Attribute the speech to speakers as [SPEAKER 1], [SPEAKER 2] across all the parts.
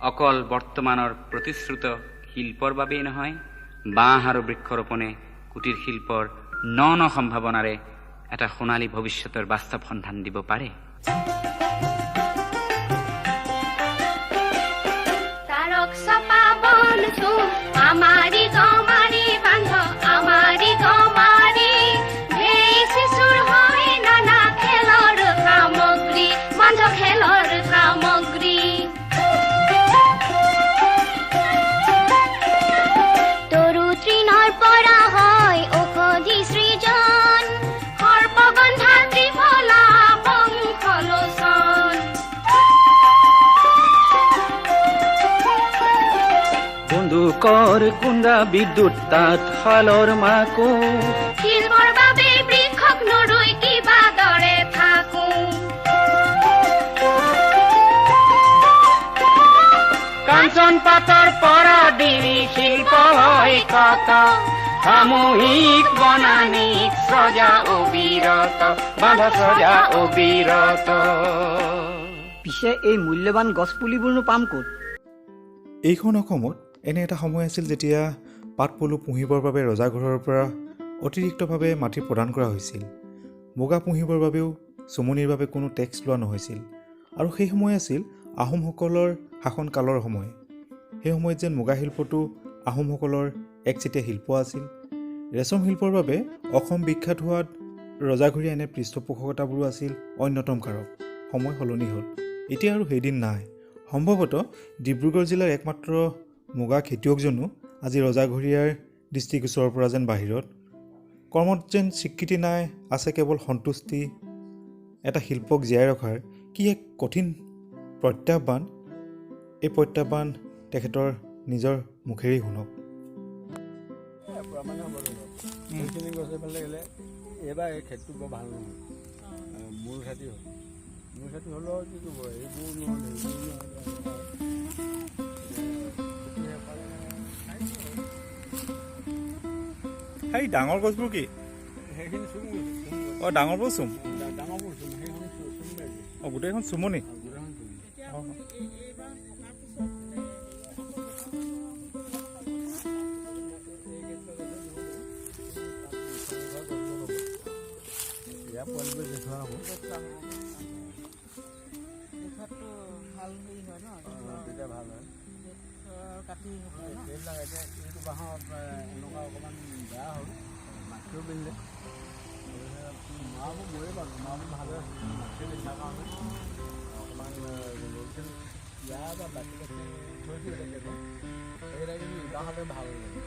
[SPEAKER 1] অকল বৰ্তমানৰ প্ৰতিশ্ৰুত শিল্পৰ বাবেই নহয়, বাঁহ আৰু বৃক্ষৰোপণে কুটীৰ শিল্পৰ ন ন সম্ভাৱনাৰে এটা সোণালী ভৱিষ্যতৰ বাস্তৱ সন্ধান দিব পাৰে।
[SPEAKER 2] কৰ কুন্দা বিদ্যুৎ তাঁত শালৰ মাকো,
[SPEAKER 3] শিল্পৰ বাবে বৃক্ষক নৰুই কিবা দৰে থাকো।
[SPEAKER 2] কাঞ্চন পাতৰ পৰা বিৰি শিল্প হয় কত, সামূহিক বনানিক সজা অবিৰত, বান্ধ সজা অবিৰত।
[SPEAKER 4] পিছে এই মূল্যৱান গছপুলিবোৰনো পাম ক'ত?
[SPEAKER 5] এইখন অসমত এনে এটা সময় আছিল যেতিয়া পাট পলু পুহিবৰ বাবে ৰজাঘৰৰ পৰা অতিৰিক্তভাৱে মাটি প্ৰদান কৰা হৈছিল। মুগা পুহিবৰ বাবেও চুমনিৰ বাবে কোনো টেক্স লোৱা নহৈছিল। আৰু সেই সময় আছিল আহোমসকলৰ শাসনকালৰ সময়। সেই সময়ত যেন মুগা শিল্পটো আহোমসকলৰ একচেটীয়া শিল্প আছিল। ৰেচম শিল্পৰ বাবে অসম বিখ্যাত হোৱাত ৰজাঘৰীয়া এনে পৃষ্ঠপোষকতাবোৰো আছিল অন্যতম কাৰক। সময় সলনি হ'ল, এতিয়া আৰু সেইদিন নাই। সম্ভৱতঃ ডিব্ৰুগড় জিলাৰ একমাত্ৰ মুগা খেতিয়কজনো আজি ৰজাঘৰীয়াৰ দৃষ্টিগোচৰৰ পৰা যেন বাহিৰত। কৰ্মত যেন স্বীকৃতি নাই, আছে কেৱল সন্তুষ্টি। এটা শিল্পক জীয়াই ৰখাৰ কি এক কঠিন প্ৰত্যাহ্বান, এই প্ৰত্যাহ্বান তেখেতৰ নিজৰ মুখেৰেই শুনক।
[SPEAKER 6] এইবাৰ এই খেতিটো বৰ ভাল নহয়, মূল খেতি হ'ল। মূল খেতি হ'লেও কি কৰিব, এইবোৰ নহ'লে
[SPEAKER 5] সেই ডাঙৰ গছবোৰ কি?
[SPEAKER 6] সেইখিনি চুম গছ।
[SPEAKER 5] অঁ, ডাঙৰবোৰ চুম।
[SPEAKER 6] ডাঙৰবোৰ চুম, সেইখন চুম।
[SPEAKER 5] অঁ, গোটেইখন চুমনি।
[SPEAKER 6] তেতিয়া ভাল হয়। এইবিলাক এতিয়া এইটো বাঁহৰ এনেকুৱা অকণমান বেয়া হ'ল, মাখিও বিন্ধিলে। মাবোৰ ময়ে পালোঁ, মাবোৰ ভালে মাখি বিন্ধাৰ কাৰণে অকণমান ইয়াৰ পৰা বাচি বাচি থৈছোঁ। এতিয়া সেইকেইটা কিন্তু ইবাহতে ভাল লাগে।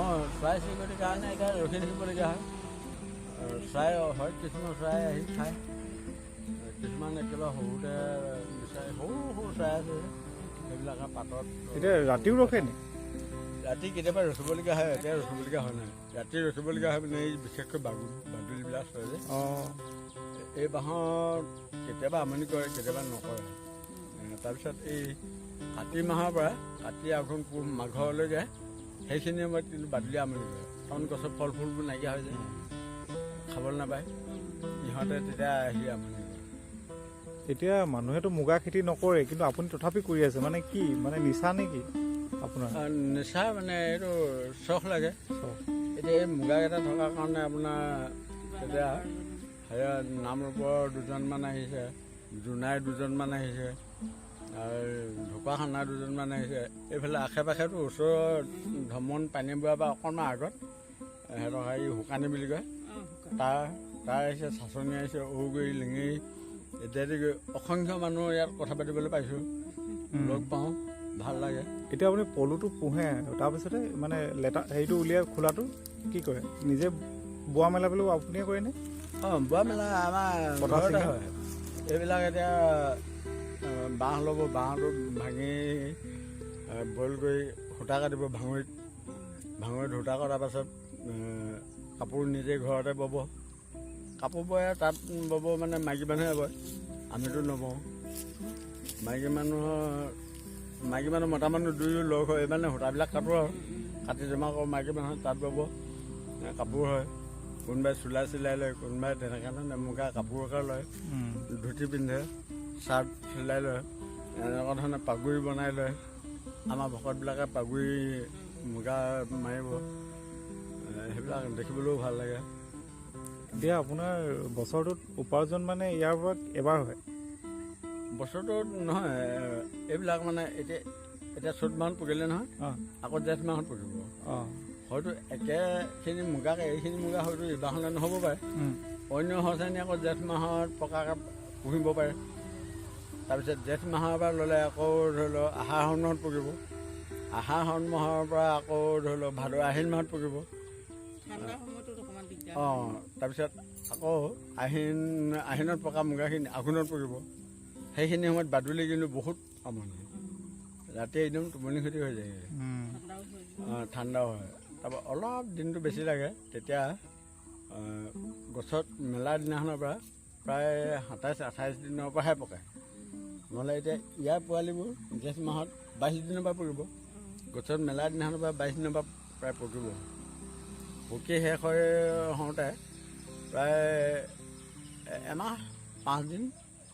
[SPEAKER 6] অঁ, চৰাই চিৰিকটিৰ কাৰণে এতিয়া ৰখি থাকিবলগীয়া হয়। চৰাই হয়, কিছুমান চৰাই আহি খায়, কিছুমান একেবাৰে সৰুতে বিচাৰি, সৰু সৰু চৰাই আছে সেইবিলাকে পাতত।
[SPEAKER 5] এতিয়া ৰাতিও ৰখে নি?
[SPEAKER 6] ৰাতি কেতিয়াবা ৰখিবলগীয়া হয়, এতিয়া ৰখিবলগীয়া হয় নাই। ৰাতি ৰখিবলগীয়া হয় মানে এই বিশেষকৈ বাদুলিবিলাক চৰে যে।
[SPEAKER 5] অঁ,
[SPEAKER 6] এই বাঁহত কেতিয়াবা আমনি কৰে, কেতিয়াবা নকৰে। তাৰপিছত এই কাতি মাহৰ পৰা কাতি, আঘোণ, পুহ, মাঘলৈকে সেইখিনি সময়ত কিন্তু বাদুলি আমনি কৰে। কাৰণ গছৰ ফল ফুলবোৰ নাইকিয়া হৈ যায়, খাবলৈ নাপায় ইহঁতে, তেতিয়া আহি আমনি কৰে।
[SPEAKER 5] এতিয়া মানুহেতো মুগা খেতি নকৰে, কিন্তু আপুনি তথাপি কৰি আছে, মানে কি, মানে নিচা নে কি আপোনাৰ?
[SPEAKER 6] নিচা মানে এইটো চখ লাগে। এতিয়া এই মুগাকেইটা থকাৰ কাৰণে আপোনাৰ এতিয়া সেয়া নামৰূপৰ দুজনমান আহিছে, জোনাই দুজনমান আহিছে, আৰু ঢকুৱাখানা দুজনমান আহিছে। এইফালে আশে পাশেতো ওচৰৰ ধমন পানীবুৱাৰ পৰা অকণমান আগত সিহঁতক হেৰি শুকানী বুলি কয়, তাৰ আহিছে, চাচনি আহিছে, ঔগুৰি, লেঙেৰি ইত্যাদি অসংখ্য মানুহ ইয়াত কথা পাতিবলৈ পাইছোঁ, লগ পাওঁ, ভাল লাগে।
[SPEAKER 5] এতিয়া আপুনি পলুটো পোহে, তাৰপিছতে মানে লেটা হেৰিটো উলিয়াই খোলাটো কি কৰে? নিজে বোৱা মেলা বুলিও আপুনিয়ে কৰেনে?
[SPEAKER 6] অঁ, বোৱা মেলা আমাৰ ঘৰতে হয়। এইবিলাক এতিয়া বাঁহ ল'ব, বাঁহটো ভাঙি বইল কৰি সূতা কাটিব ভাঙৰিত, ভাঙৰিত সূতা কটাৰ পাছত কাপোৰ নিজে ঘৰতে বব। কাপোৰ বয়, তাঁত বব মানে মাইকী মানুহে বয়, আমিতো নবওঁ। মাইকী মানুহ মতা মানুহ দুয়ো লগ হৈ মানে সূতাবিলাক কাটো আৰু কাটি জমা কৰোঁ। মাইকী মানুহে তাঁত বব, কাপোৰ হয়। কোনোবাই চোলা চিলাই লয়, কোনোবাই তেনেকুৱা ধৰণে মুগা কাপোৰ এটা লয়, ধুতি পিন্ধে, চাৰ্ট চিলাই লয়, এনেকুৱা ধৰণে পাগুৰি বনাই লয়। আমাৰ ভকতবিলাকে পাগুৰি মুগা মাৰিব, সেইবিলাক দেখিবলৈও ভাল লাগে।
[SPEAKER 5] এতিয়া আপোনাৰ বছৰটোত উপাৰ্জন মানে ইয়াৰ পৰা এবাৰ হয়?
[SPEAKER 6] বছৰটোত নহয়, এইবিলাক মানে এতিয়া এতিয়া চ'ত মাহত পকিলে নহয়, আকৌ জেঠ মাহত পকিব। হয়তো একেখিনি মুগাকে এইখিনি মুগা হয়তো ইবাহলে নহ'ব পাৰে, অন্য সঁচানি আকৌ জেঠ মাহত পকাকৈ পুহিব পাৰে। তাৰপিছত জেঠ মাহৰ পৰা ল'লে আকৌ ধৰি লওক আহাৰ শাওণ মাহত পকিব, আহাৰ শাওণ মাহৰ পৰা আকৌ ধৰি লওক ভাদ আহিন মাহত পকিব। অঁ, তাৰপিছত আকৌ আহিনত পকা মুগাখিনি আঘোণত পকিব। সেইখিনি সময়ত বাদুলি কিন্তু বহুত আমনি, ৰাতি একদম টোপনি ক্ষতি হৈ যায়, ঠাণ্ডাও হয়। তাৰপৰা অলপ দিনটো বেছি লাগে, তেতিয়া গছত মেলা দিনাখনৰ পৰা প্ৰায় 27-28 দিনৰ পৰাহে পকে। নহ'লে এতিয়া ইয়াৰ পোৱালিবোৰ জেঠ মাহত 22 দিনৰ পৰা পকিব, গছত মেলা দিনাখনৰ পৰা 22 দিনৰ পৰা প্ৰায় পকিব। পকি শেষ হৈ হওঁতে প্ৰায় এমাহ 5 দিন,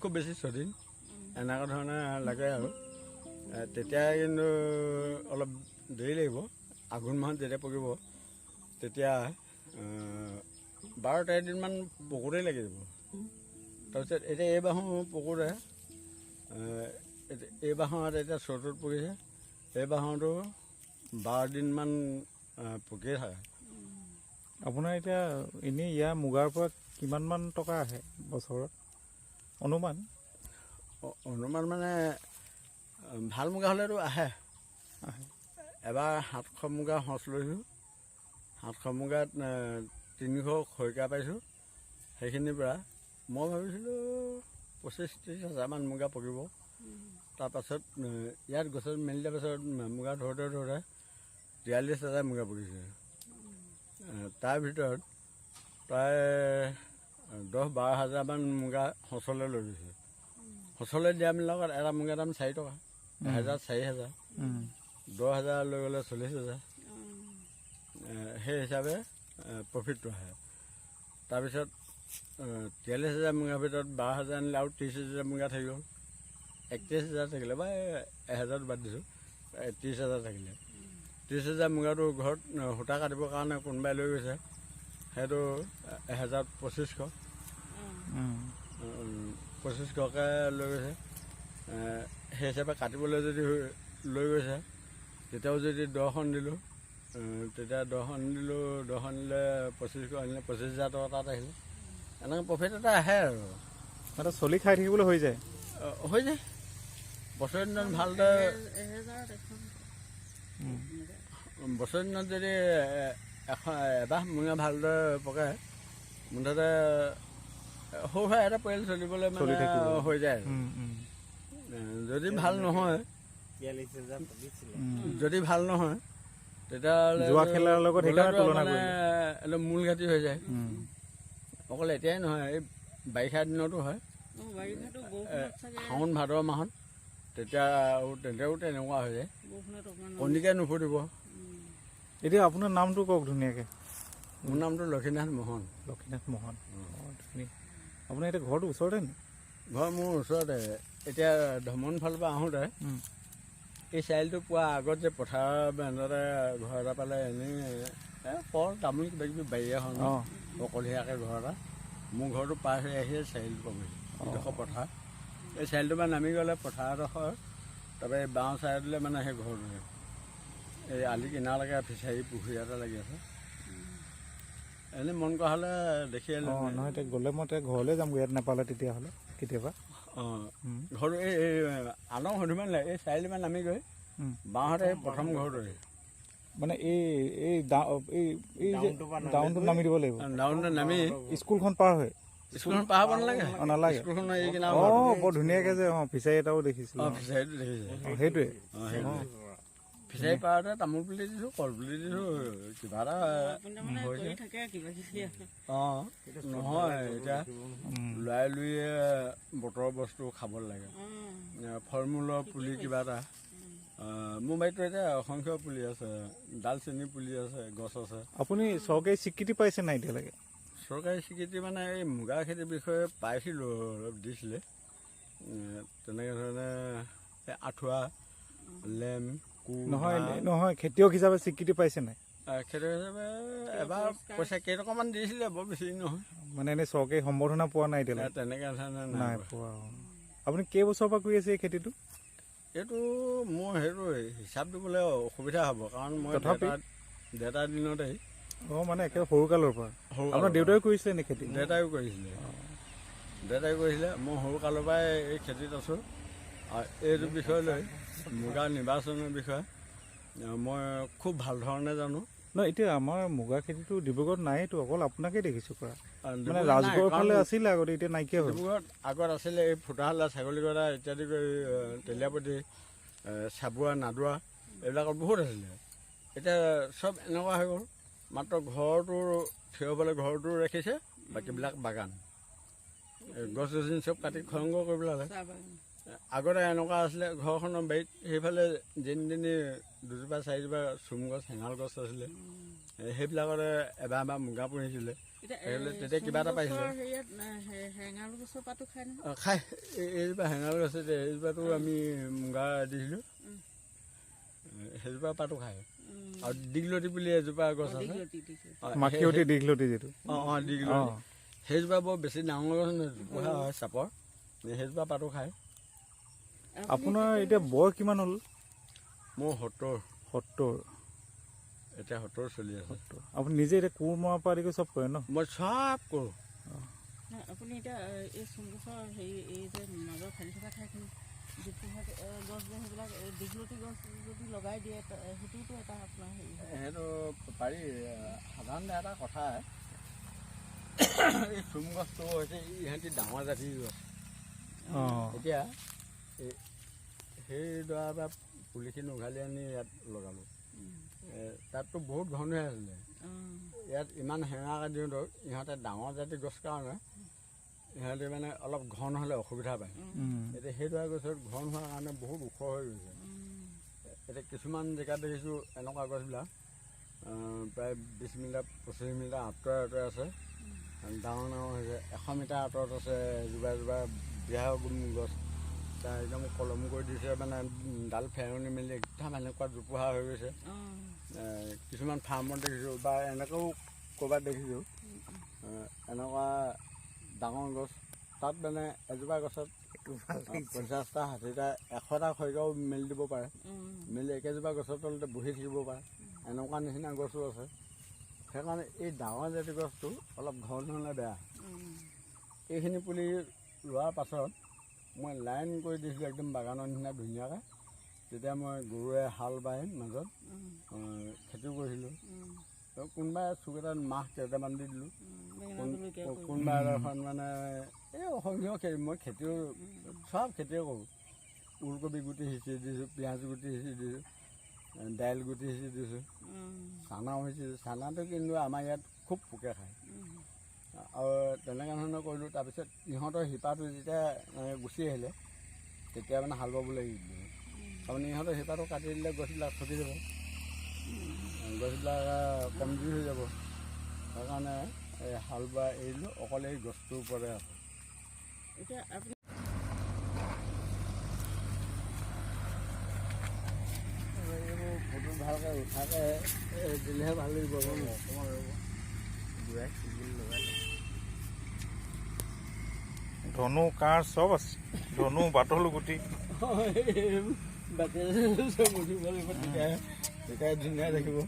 [SPEAKER 6] খুব বেছি 6 দিন এনেকুৱা ধৰণে লাগে আৰু। তেতিয়া কিন্তু অলপ দেৰি লাগিব। আঘোণ মাহত যেতিয়া পকিব তেতিয়া 12-13 দিনমান পকোতেই লাগি যাব। তাৰপিছত এতিয়া এই বাঁহো পকোতে, এই বাঁহত এতিয়া চ'তত পকিছে, এই বাঁহতো 12 দিনমান পকিয়ে থাকে।
[SPEAKER 5] আপোনাৰ এতিয়া এনেই ইয়াৰ মুগাৰ পৰা কিমানমান টকা আহে বছৰত অনুমান?
[SPEAKER 6] অনুমান মানে ভাল মুগা হ'লেতো আহে। এবাৰ 700 মুগা সঁচ লৈছোঁ, 700 মুগাত 300 খৰিকা পাইছোঁ। সেইখিনিৰ পৰা মই ভাবিছিলোঁ 25-30 হাজাৰমান মুগা পকিব। তাৰপাছত ইয়াত গছত মেলি দিয়াৰ পাছত মুগা ধৰোঁতে ধৰোঁতে 43 হাজাৰ মুগা পকিছে। তাৰ ভিতৰত প্ৰায় 10-12 হাজাৰমান মুগা সঁচলৈ লৈ গৈছে। সঁচলৈ দিয়া লগত এটা মুগা দাম 4 টকা, 1000 4000, 10 হাজাৰ লৈ গ'লে 40 হাজাৰ। সেই হিচাপে প্ৰফিটটো আহে। তাৰপিছত 43 হাজাৰ মুগাৰ ভিতৰত 12 হাজাৰ আনিলে আৰু 30 হাজাৰ মুগা থাকি গ'ল, 31 হাজাৰ থাকিলে বা 1000 বাদ দিছোঁ, 30 হাজাৰ থাকিলে। 30 হাজাৰ মুগাটো ঘৰত সূতা কাটিবৰ কাৰণে কোনোবাই লৈ গৈছে, সেইটো 1000 2500কৈ লৈ গৈছে। সেই হিচাপে কাটিবলৈ যদি লৈ গৈছে তেতিয়াও যদি 10খন দিলোঁ, তেতিয়া 10খন দিলোঁ, 10খন দিলে 2500 আনিলে 25 হাজাৰ টকা তাত আহিলে। এনেকৈ প্ৰফিট এটা আহে আৰু
[SPEAKER 5] এটা চলি খাই থাকিবলৈ হৈ যায়,
[SPEAKER 6] হৈ যায়। বছৰ দিনত ভালদৰে বছৰ দিনত যদি এখন এবাৰ মুগা ভালদৰে পকে, মুঠতে সৰু সুৰা এটা পৰিয়াল চলিবলৈ মানে হৈ যায়। যদি ভাল নহয়, যদি ভাল নহয় তেতিয়াহ'লে
[SPEAKER 5] জুৱা খেলাৰ লগত
[SPEAKER 6] মানে অলপ মূল ঘাটি হৈ যায়। অকল এতিয়াই নহয়, এই বাৰিষা দিনতো হয়, শাওণ ভাদ মাহত তেতিয়া তেতিয়াও তেনেকুৱা হৈ যায়, কণীকে নুফুটিব।
[SPEAKER 5] এতিয়া আপোনাৰ নামটো কওক ধুনীয়াকৈ।
[SPEAKER 6] মোৰ নামটো লক্ষীনাথ মোহন।
[SPEAKER 5] লক্ষীনাথ মোহন, ধুনীয়া। আপোনাৰ এতিয়া ঘৰটো ওচৰতে নি?
[SPEAKER 6] ঘৰ মোৰ ওচৰতে। এতিয়া ধমন ফালৰ পৰা আহোঁতে এই চাৰিআলিটো পোৱাৰ আগত যে পথাৰৰ বান্দতে ঘৰ এটা পালে, এনেই কল তামোল কিবা কিবি বাৰী এখন অকলশৰীয়াকৈ ঘৰ এটা, মোৰ ঘৰটো পাৰ হৈ আহি চাৰিআলিটো পাবহি, এডোখৰ পথাৰ। এই চাৰিআলিটোৰ পৰা নামি গ'লে পথাৰডোখৰ, তাৰপৰা এই বাওঁ চাইডলৈ মানে সেই ঘৰটো, এই আলি কিনাৰলৈকে ফিচাৰী পুখুৰী এটা লাগি আছে। এনেই মন কৰা হ'লে দেখি আহিলোঁ।
[SPEAKER 5] নহয়, এতিয়া গ'লে মই এতিয়া ঘৰলৈ যামগৈ, ইয়াত নাপালে তেতিয়াহ'লে কেতিয়াবা।
[SPEAKER 6] অঁ, ঘৰটো এই আলং সুধিব নালাগে, এই চাৰিআলিৰ পৰা নামি গৈ বাওঁহাতে এই প্ৰথম ঘৰটোৱে,
[SPEAKER 5] মানে এই এই এই ডাউনটো নামি দিব লাগিব।
[SPEAKER 6] ডাউনটো নামি
[SPEAKER 5] স্কুলখন পাৰ হৈ,
[SPEAKER 6] স্কুলখন পাৰ হ'ব নালাগে।
[SPEAKER 5] নালাগে।
[SPEAKER 6] স্কুলখন এই কিনাৰ।
[SPEAKER 5] অঁ, বৰ ধুনীয়াকৈ যে। অঁ, ফিচাৰী এটাও দেখিছিলোঁ।
[SPEAKER 6] অঁ, ফিচাৰীটো দেখিছে।
[SPEAKER 5] সেইটোৱে।
[SPEAKER 6] অঁ, সেইটোৱে। ফিচাৰী পাৰতে তামোল পুলি দিছোঁ, কল পুলি দিছোঁ, কিবা এটা হৈছে। অঁ, নহয় এতিয়া ল'ৰাই লুইয়ে বতৰৰ বস্তু খাব লাগে, ফল মূলৰ পুলি কিবা এটা। মোৰ বাৰীততো এতিয়া অসংখ্য পুলি আছে, ডালচেনি পুলি আছে, গছ আছে।
[SPEAKER 5] আপুনি চৰকাৰী স্বীকৃতি পাইছে নাই এতিয়ালৈকে?
[SPEAKER 6] চৰকাৰী স্বীকৃতি মানে এই মুগা খেতিৰ বিষয়ে পাইছিলোঁ, অলপ দিছিলে। তেনেকৈ ধৰণে এই আঁঠুৱা, লেম, কোৰ,
[SPEAKER 5] নহয়
[SPEAKER 6] দা।
[SPEAKER 5] নহয়, খেতিয়ক হিচাপে স্বীকৃতি পাইছে নাই?
[SPEAKER 6] খেতিয়ক হিচাপে এবাৰ পইচা কেইটকামান দিছিলে, বৰ বেছি নহয়।
[SPEAKER 5] মানে এনেই চৰকাৰী সম্বৰ্ধনা পোৱা নাই এতিয়ালৈকে?
[SPEAKER 6] তেনেকৈ ধৰণে
[SPEAKER 5] নাই
[SPEAKER 6] নাই
[SPEAKER 5] পোৱা। আপুনি কেইবছৰৰ পৰা কৰি আছে এই খেতিটো?
[SPEAKER 6] এইটো মোৰ সেইটো হিচাপ দিবলৈ অসুবিধা হ'ব, কাৰণ মই
[SPEAKER 5] তথাপি?
[SPEAKER 6] দেউতাৰ দিনতেই।
[SPEAKER 5] অঁ, মানে একেবাৰে সৰুকালৰ পৰা?
[SPEAKER 6] সৰুকালৰ
[SPEAKER 5] আপোনাৰ
[SPEAKER 6] পৰা।
[SPEAKER 5] দেউতাই কৰিছিলে নে খেতি?
[SPEAKER 6] দেউতাইও কৰিছিলে, দেউতাই কৰিছিলে। মই সৰুকালৰ পৰাই এই খেতিত আছোঁ। আৰু এইটো বিষয় লৈ, মুগা নিৰ্বাচনৰ বিষয়ে মই খুব ভাল ধৰণে জানো।
[SPEAKER 5] ন, এতিয়া আমাৰ মুগা খেতিটো ডিব্ৰুগড়ত নাইতো, অকল আপোনাকে দেখিছোঁ কৰা। মানে
[SPEAKER 6] ডিব্ৰুগড়ত নাই,
[SPEAKER 5] ৰাজগড়
[SPEAKER 6] কাৰণ
[SPEAKER 5] ফালে আছিলে আগতে, এতিয়া নাইকিয়া হ'ল।
[SPEAKER 6] ডিব্ৰুগড়ত আগত আছিলে এই ফুটাশালা, ছাগলীগড়া ইত্যাদি কৰি, তেলীয়াপতি, চাবুৱা, নাদুৱা এইবিলাকত বহুত আছিলে। এতিয়া চব এনেকুৱা হৈ গ'ল, মাত্ৰ ঘৰটো থিয় হ'বলৈ ঘৰটো ৰাখিছে, বাকীবিলাক বাগান, এই গছ গছনি চব কাটি খৰংগ কৰি পেলালে। আগতে এনেকুৱা আছিলে, ঘৰখনৰ বাৰীত সেইফালে যেনি তেনি দুজোপা চাৰিজোপা চুম গছ, হেঙাল গছ আছিলে, সেইবিলাকতে এবাৰ এবাৰ মুগা পুহিছিলে। সেইফালে তেতিয়া কিবা এটা পাইছিলে।
[SPEAKER 7] হেঙাল গছৰ পাতো খাই নহয়?
[SPEAKER 6] খাই। এইজোপা হেঙাল গছ, এইজোপাতো আমি মুগা দিছিলোঁ, সেইজোপা পাতো খায়। আৰু দীঘলতি বুলি এজোপা গছ আছে।
[SPEAKER 5] মাখিয়তী, দীঘলতি যিটো।
[SPEAKER 6] অঁ, দীঘলতি। সেইজোপা বৰ বেছি ডাঙৰ গছ নহয়, জোপোহা হয়, চাপৰ, সেইজোপা পাতো খায়।
[SPEAKER 5] আপোনাৰ এতিয়া বয়স কিমান হ'ল?
[SPEAKER 6] মোৰ 70।
[SPEAKER 5] 70?
[SPEAKER 6] এতিয়া 70 চলি আছে।
[SPEAKER 5] 70। আপুনি নিজে এতিয়া কোৰ মৰাৰ পৰা আদি কৰি চব কৰে ন?
[SPEAKER 6] মই চব কৰোঁ।
[SPEAKER 7] আপুনি এতিয়া এই চুম গছৰ হেৰি, এই যে মাজৰ খালী থকা ঠাইখিনি জোপোহা গছ যে, সেইবিলাক দীঘলতি গছ যদি লগাই দিয়ে, সেইটোতো এটা আপোনাৰ হেৰি।
[SPEAKER 6] সেইটো পাৰি। সাধাৰণতে এটা কথা, এই চুম গছটো হৈছে ইহঁতি ডাঙৰ জাতিৰ গছ। এতিয়া সেইডৰা পৰা পুলিখিনি উঘালি আনি ইয়াত লগালোঁ। তাততো বহুত ঘন হৈ আছিলে, ইয়াত ইমান হেঙাকৈ দিওঁতে ইহঁতে ডাঙৰ জাতিৰ গছ কাৰণে ইহঁতে মানে অলপ ঘন হ'লে অসুবিধা পায়। এতিয়া সেইডৰা গছত ঘন হোৱাৰ কাৰণে বহুত ওখ হৈ গৈছে। এতিয়া কিছুমান জেগাত দেখিছোঁ এনেকুৱা গছবিলাক প্ৰায় 20 মিটাৰ 25 মিটাৰ আঁতৰে আঁতৰে আছে, ডাঙৰ ডাঙৰ হৈছে। 100 মিটাৰ আঁতৰত আছে এজোপা এজোপা বিয়া গছ, তাৰ একদম কলম কৰি দিছে, মানে ডাল ফেৰণি মেলি একদম এনেকুৱা জোপোহা হৈ গৈছে। কিছুমান ফাৰ্মত দেখিছোঁ বা এনেকৈও ক'ৰবাত দেখিছোঁ এনেকুৱা ডাঙৰ গছ, তাত মানে এজোপা গছত 50টা 60টা 100টা খৰিকাও মেলি দিব পাৰে, মেলি একেজোপা গছৰ তলতে বহি থাকিব পাৰে, এনেকুৱা নিচিনা গছো আছে। সেইকাৰণে এই ডাঙৰ জাতি গছটো অলপ ঘন হ'লে বেয়া। এইখিনি পুলি ৰোৱাৰ পাছত মই লাইন কৰি দিছিলোঁ একদম বাগানৰ নিচিনা ধুনীয়াকৈ। তেতিয়া মই গৰুৱে হাল বাই মাজত খেতিও কৰিছিলোঁ। কোনোবা চুক এটাত মাহ কেইটামান দি দিলোঁ, কোনোবা এডোখৰত মানে এই অসমীয়া খেতি, মই খেতিও চব খেতিয়ে কৰোঁ। ওলকবি গুটি সিঁচি দিছোঁ, পিঁয়াজ গুটি সিঁচি দিছোঁ, দাইল গুটি সিঁচি দিছোঁ, চানাও সিঁচি দিছোঁ। চানাটো কিন্তু আমাৰ ইয়াত খুব পোকে খায় আৰু তেনেকুৱা ধৰণৰ কৰিলোঁ। তাৰপিছত ইহঁতৰ শিপাটো যেতিয়া গুচি আহিলে তেতিয়া মানে হাল বাবলৈ এৰি দিলোঁ। তাৰমানে ইহঁতৰ শিপাটো কাটি দিলে গছবিলাক থকি যাব, গছবিলাক কমজোৰি হৈ যাব। সেইকাৰণে এই হাল বোৱা এৰি দিলোঁ, অকল এই গছটোৰ ওপৰতে আছে। এইবোৰ ফটো ভালকৈ উঠাকৈ দিলেহে ভাল লাগিব।
[SPEAKER 5] ধনু কাঁড় চব আছে, ধনু বাটলু গুটি।
[SPEAKER 6] উঠিব লাগিব, তেতিয়াহে ধুনীয়া দেখিব।